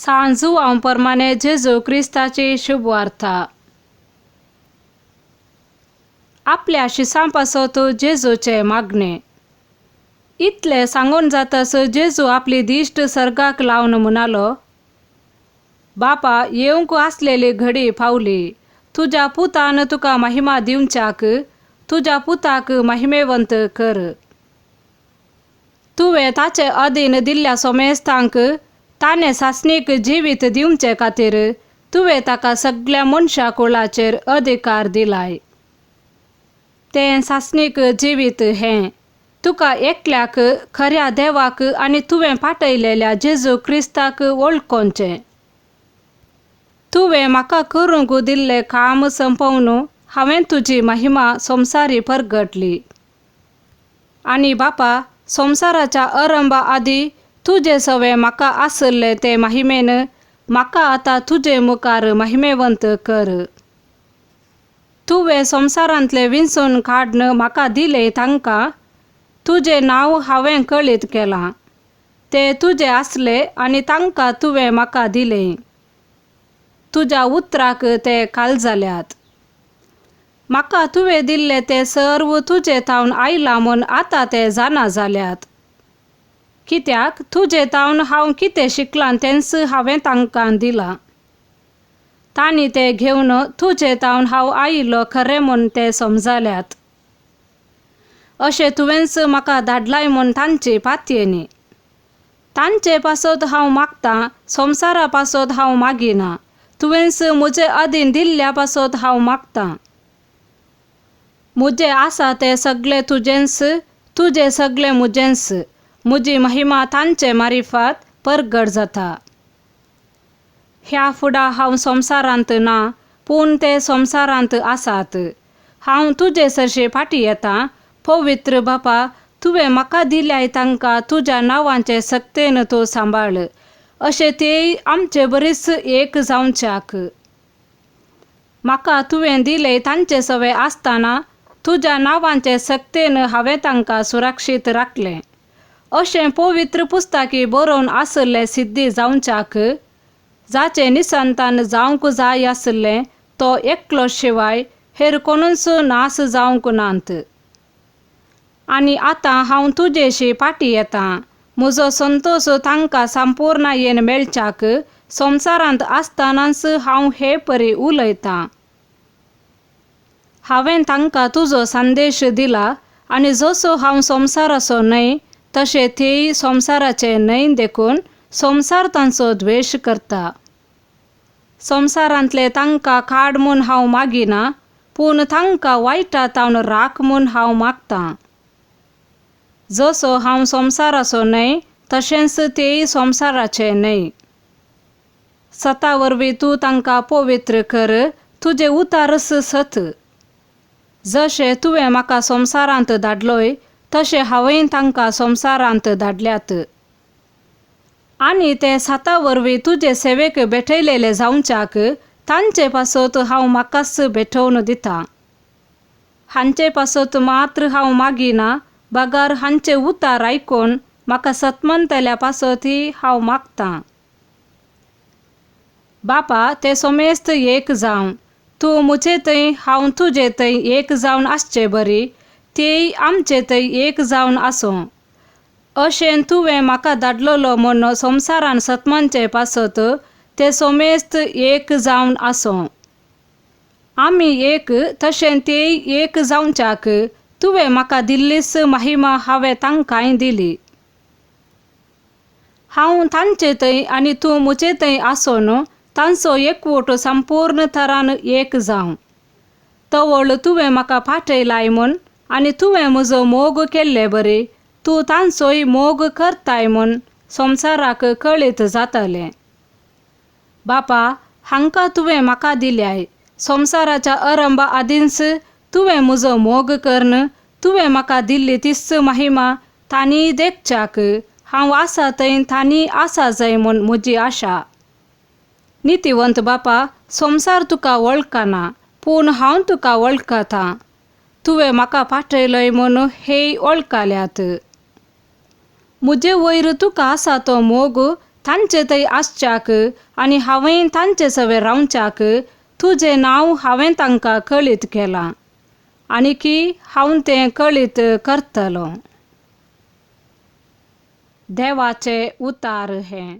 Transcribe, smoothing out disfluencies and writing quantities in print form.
सांत जुवांव परमाने जेजू क्रिस्ताची शुभवार्ता. आपल्या शिसां पासत जेजूचें मागणें. इतलें सांगून जातच जेजू आपली दिश्ट सर्गाक लावन म्हणालो, बापा, येवंक आसलेली घडी पावली. तुज्या पुतान तुका महिमा दिवच्याक तुज्या पुताक महिमेवंत कर. तुवें ताचे अधीन दिल्ल्या सोमेस्तांक ताणें सासणीक जिवीत दिवचे खातीर तुवें ताका सगल्या मनशा कुळाचेर अधिकार दिलाय. तें सासणीक जिवीत हें तुका एकल्याक खऱ्या देवाक आनी तुवें पाठयलेल्या जेजू क्रिस्ताक वळखोवचें. तुवें म्हाका करूंक दिल्लें काम सोंपोवन हांवें तुजी महिमा संवसारी परगटली. आनी बापा, संवसाराच्या अरंबा आदीं तुजे सवें म्हाका आशिल्लें ते महिमेन म्हाका आतां तुजे मुखार महिमेवंत कर. तुवें संवसारांतलें विंचून काडून म्हाका दिलें तांकां तुजें नांव हांवें कळीत केलां. ते तुजे आसले आनी तांकां तुवें म्हाका दिलें. तुज्या उतराक ते काल जाल्यात. म्हाका तुवें दिल्लें तें सर्व तुजे थावन आयलां म्हूण आतां ते जाणा जाल्यात. कित्याक तुजे थावन हांव कितें शिकलां तेंच हांवें तांकां दिलां. तांणी तें घेवन तुजे थावन हांव आयिल्लो खरें म्हूण ते समजल्यात. अशें तुवेंच म्हाका धाडलाय म्हूण तांची पातयेनी. तांचे पासत हांव मागतां, संवसारा पासत हांव मागिना. तुवेंच म्हजे अधीन दिल्ल्या पासत हांव मागतां. म्हजें आसा तें सगलें तुजेंच, तुजें सगलें म्हजेंच. म्हजी महिमा तांचे मारिफात परगट जाता. ह्या फुडा हांव संवसारांत ना, पूण ते संवसारांत आसात. हांव तुजे सरशी फाटीं येता. पवित्र बापा, तुवें म्हाका दिल्याय तांकां तुज्या नांवाचे सक्तेन तूं सांबाळ, अशें तेय आमचे बरीच एक जावच्याक. म्हाका तुवें दिलें तांचे सवें आसतना तुज्या नांवाचे सक्तेन हांवें तांकां सुरक्षीत राखलें. अशें पवित्र पुस्तकी बरोवन आशिल्लें सिद्धी जावच्याक, जाचें निसंतान जावंक जाय आशिल्लें तो एकलो शिवाय हेर कोणूच नाश जावंक नात. आनी आतां हांव तुजेशी फाटीं येतां. म्हजो संतोश तांकां संपुर्णायेन मेळच्याक संवसारांत आसतनाच हांव हे परी उलयतां. हांवें तांकां तुजो संदेश दिला आनी जसो हांव संवसाराचो न्हय तशें तेय संवसाराचे न्हय देखून संवसार तांचो द्वेश करता. संवसारांतले तांकां काड म्हूण हांव मागिना, पूण तांकां वायटा थावन राख म्हूण हांव मागतां. जसो हांव संवसाराचो न्हय तशेंच तेय संवसाराचे न्हय. सता वरवीं तूं तांकां पवित्र कर, तुजें उतारच सत. जशें तुवें म्हाका संवसारांत धाडलोय तशें हांवें तांकां संवसारांत धाडल्यात. आनी ते साता वरवीं तुजे सेवेक भेटयलेले जावच्याक तांचे पासत हांव म्हाकाच भेटोवन दितां. हांचे पासत मात्र हांव मागिना, बगर हांचे उतार आयकून म्हाका सतमंतल्या पासतय हांव मागतां. बापा, ते सोमेस्त एक जावं. तूं म्हजे थंय हांव तुजे थंय एक जावन आसचे बरी तेय आमचे थंय एक जावन आसूं. अशें तुवें म्हाका धाडलेलो म्हूण संवसारान सतमानचे पासत ते सोमेस्त एक जावन आसूं. आमी एक तशें तेय एक जावच्याक तुवें म्हाका दिल्लीच महिमा हांवें तांकांय दिली. हांव तांचे थंय आनी तूं म्हजे थंय आसून तांचो एकवट संपूर्ण थरान एक जावं. तवळ तुवें म्हाका पाठयलाय म्हूण आनी तुवें म्हजो मोग केल्ले बरी तूं तांचोय मोग करताय म्हूण संवसाराक कळीत जातलें. बापा, हांकां तुवें म्हाका दिल्याय. संवसाराच्या अरंबा आदींच तुवें म्हजो मोग करून तुवें म्हाका दिल्ली तीच महिमा तांणी देखच्याक हांव आसा थंय तांणी आसा जाय म्हूण म्हजी आशा. नितीवंत बापा, संवसार तुका वळखना, पूण हांव तुका वळखतां. तुवें म्हाका पाठयलोय म्हूण हेय वळखल्यात. म्हजे वयर तुका आसा तो मोग तांचे थंय आसच्याक आनी हांवें तांचे सवें रावच्याक तुजें नांव हांवें तांकां कळीत केलां आनी की हांव तें कळीत करतलो. देवाचे उतार हें.